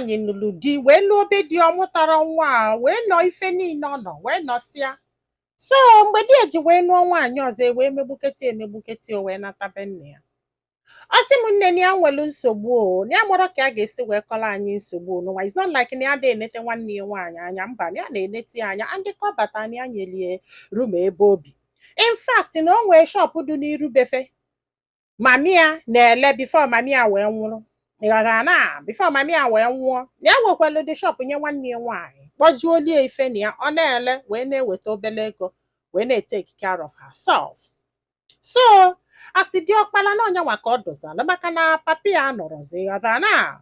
Nwaanyị nụrụ di wee lụọ be di, ọ mụtara nwa a, wee nọ ife niile ọ nọ wee nọsịa. So mgbe di eji wee nụọ nwaanyị ọzọ, e wee megbuketi emegbuketi, o wee nata be nna ya. Ọ sị m, nne, na ya nwere nsogbu o, na ya mụrụ ka a ga-esi wee kọrọ anyị nsogbu n'ụwa. It's not like na ya dị enete nwanne ya nwaanyị anya, mba, na ya na-enete ya anya. And ka ọ bata, na ya nyelie room ebe obi. In fact, na o nwee shop dị n'iru befe mummy ya na-ele before mummy ya wee nwụrụ. Ịghọtara na before mummy ya wee nwụọ, na ya nwekwara dị shop nye nwanne ya nwaanyị, kpọjuolie ife na ya, ọ na-ele wee na-eweta obele ego wee na-etake care of herself. So asị diọkpara na ọnyanwa ka ọ dozalụ, maka na papi ya nọrọzi. Ịghọtara na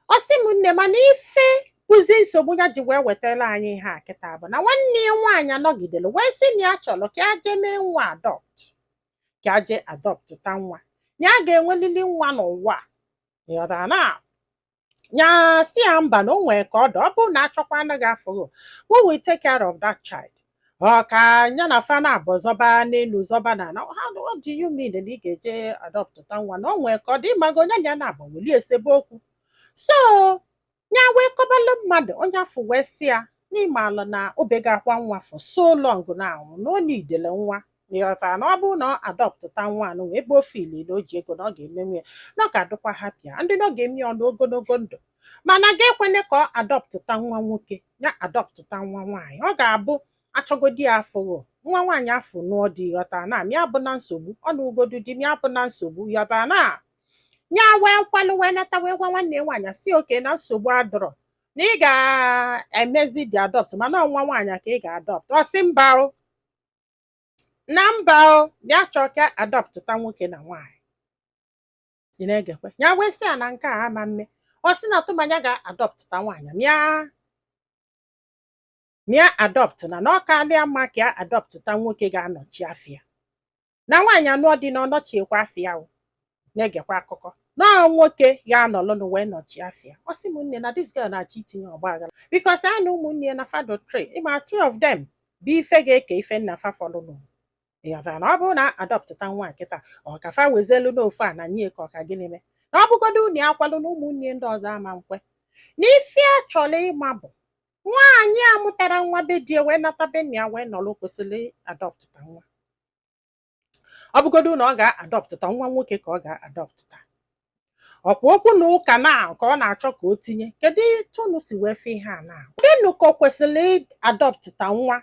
ọ sị m, nne, mana ife bụzi nsogbu ya ji wee wetara anyị ihe a kịta bụ na nwanne ya nwaanyị anọgidere wee sị na ya chọrọ ka ya jee mee nwa adopt, ka ya jee adoptụta nwa, na ya ga-enwelili nwa n'ụwa a. Ịghọtara na ya si ya mba, na o nwee ka ọ dị, ọ bụrụ na achọkwa anaghị afụghị, who will take care of that child? Ọ ka ya na fa na-abụ zọba n'elu zọba na ala. How, what do you mean na ị ga-eje adoptụta nwa, na o nwee ka ọ dị? Ịmago onye na ya na-abụ weli esebe okwu. So ya wee kọbalụ mmadụ, onye afọ wee sị ya n'ime ala na obego akwa nwa for so long now, na o nidele nwa. Ịghọtara na ọ bụrụ na ọ adoptụta nwa anụ ebe o fili na o ji ego, na ọ ga-emenwu ya, na ọ ga-adịkwa happy, ndị na ọ ga-eme ya ọnụ ogologo ndụ. Mana ga-ekwene ka ọ adoptụta nwa nwoke, ya adoptụta nwa nwaanyị. Ọ ga-abụ achọgodi ya afụghị nwa nwaanyị afụ nụọ dị. Ghọtara na ya bụ na nsogbu ọ na ugodu di ya bụ na nsogbu. Ghọtara na ya wee kwalụ wee nata wee gwa nwanne ya nwaanyị, si oke na nsogbu adọrọ, na ị ga-emezi the adopt, mana ọ nwa nwaanyị ka ị ga-adopt. Ọ sị mba o, na mba o, ya chọọ ka adoptụta nwoke na nwaanyị. Ị na-egekwe? Ya wee sị ya na nke a ama mme. Ọ sị na tụmanya ga-adoptụta nwaanyị, mịa mịa adopt, na ọ karịa mma ka ya adoptụta nwoke ga-anọchi afịa, na nwaanyị anụọ dị na ọnọchiekwa afịa o. Na-egekwa akụkọ na nwoke ga-anọlụnụ wee nọchi afịa. Ọ sị m, nne, na this girl na-achọ itinye ọgba aghara, because ya na ụmụnne ya na fado three, ịma three of them bụ ife ga-eke ife nna fa fọlụnụ. Ịghọtara na ọ bụrụ na adoptụta nwa nkịta, ọ ka fa wezelu n'ofu a na nye ka ọ ka gịnị mee, na ọ bụgodo unu akwalụ na ụmụnne ndị ọzọ ama nkwe. Na ife a chọrọ ịma bụ nwaanyị a mụtara nwa be di ya wee nata be nna ya wee nọrọ, kwesịrị adoptụta nwa, ọ bụgodo na ọ ga-adoptụta nwa nwoke ka ọ ga-adoptụta. Ọkwa okwu na ụka na ka ọ na-achọ ka o tinye. Kedu etu unu si wee fee ihe a na dịnụ ka o kwesịrị adoptụta nwa,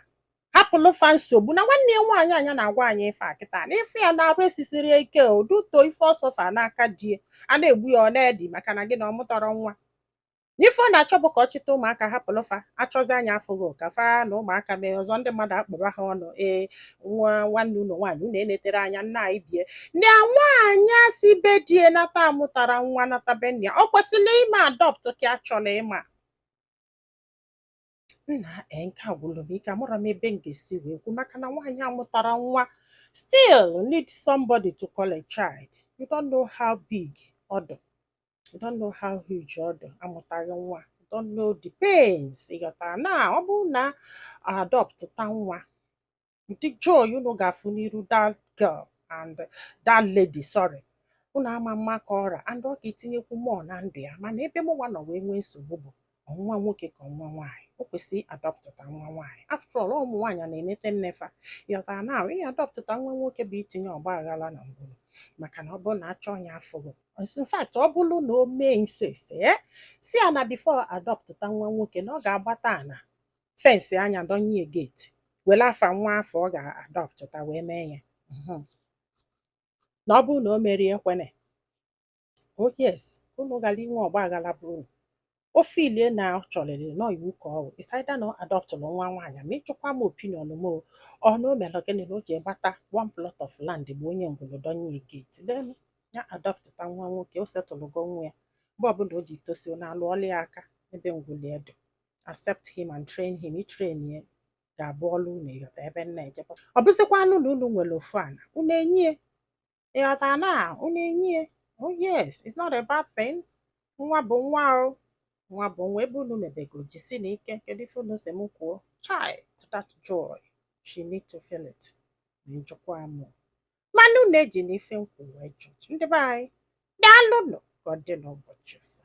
hapụlụ fa nsogbu? Na nwanne ya nwaanyị anya na-agwa anyị ife a kịta na ife ya na-arụ esisiri ike oduto ife ọsọfa n'aka di ya a na-egbu ya, ọ na-edi maka na gị na ọ mụtọrọ nwa, n'ife ọ na-achọ bụ ka ọ chịta ụmụaka, hapụlụ fa achọzi anya afụghị ka fa na ụmụaka mee ọzọ, ndị mmadụ akpụrụ ha ọnụ. Ee, nwa nwanne unu nwaanyị unu enetere anya nna anyị bie na nwaanyị a si be die nata, amụtara nwa nata be nna ya, ọ kwesịrị ime adopt ka a chọrọ ịma nna. Ee, nke a gwụrụ m ike, amụrụ m ebe m ga-esi wee kwu, maka na nwaanyị amụtara nwa still need somebody to call a child. You don't know how big ọ dị, you don't know how huge ọ dị. Amụtaghị nwa, you don't know the pains. Ị ghọtara na ọ bụrụ na adoptụta nwa, the joy unu ga-afụ n'iru that girl and that lady, sorry, unu ama mma ka ọra, and ọ ga-etinyekwu more na ndụ ya. Mana ebe mụnwa nọ wee nwee nsogbu bụ ọnwa nwoke ka ọnwa nwaanyị o kwesịrị adoptụta nwa nwaanyị. After all, ụmụ nwaanyị na-enete nnefa. Ịghọtara na ị adoptụta nwa nwoke bụ itinye ọgba aghara na ngwuru, maka na ọ bụrụ na achọ ya afụghị. In fact, ọ bụrụ na o mee insist, si ya na before adoptụta nwa nwoke, na ọ ga-agbata ana fence anya, donye gate, were afa nwa afọ ọ ga-adoptụta wee mee ya. Na ọ bụrụ na o merie ekwene, oh yes, unu gara inwe ọgba aghara. Bụ unu o filie na ọ chọrịrị nọ iwu ka ọ bụ it's either na ọ adoptụrụ nwa nwaanyị, ma ịchụkwa m opinion m o, ọ na o mere gịnị, na o ji gbata one plot of land bụ onye ngwụrụ, donye gate, then ya adoptụta nwa nwoke. O setụlụgo nwa ya mgbe ọbụla o ji tosi na alụọla ya aka ebe ngwụli edo. Accept him and train him. Itrain ya ga-abụ ọlụ unu. Ịghọta ebe m na-ejebe? Ọ bụzikwanụ na unu nwere ofu ala, unu enyi ya. Ịghọta na unu enyi ya? Oh yes, it's not a bad thing. Nwa bụ nwa o, nwa bụ nwa. Ebe unu mebego, jisi na ike. Kedu ife unu si m kwuo? Chai, that joy, she need to feel it. Na njụkwa m, mana unu eji na ife nkwu wee jụ. Ndị be anyị, daalụnụ. Ka ọ dị n'ụbọchị ọzọ.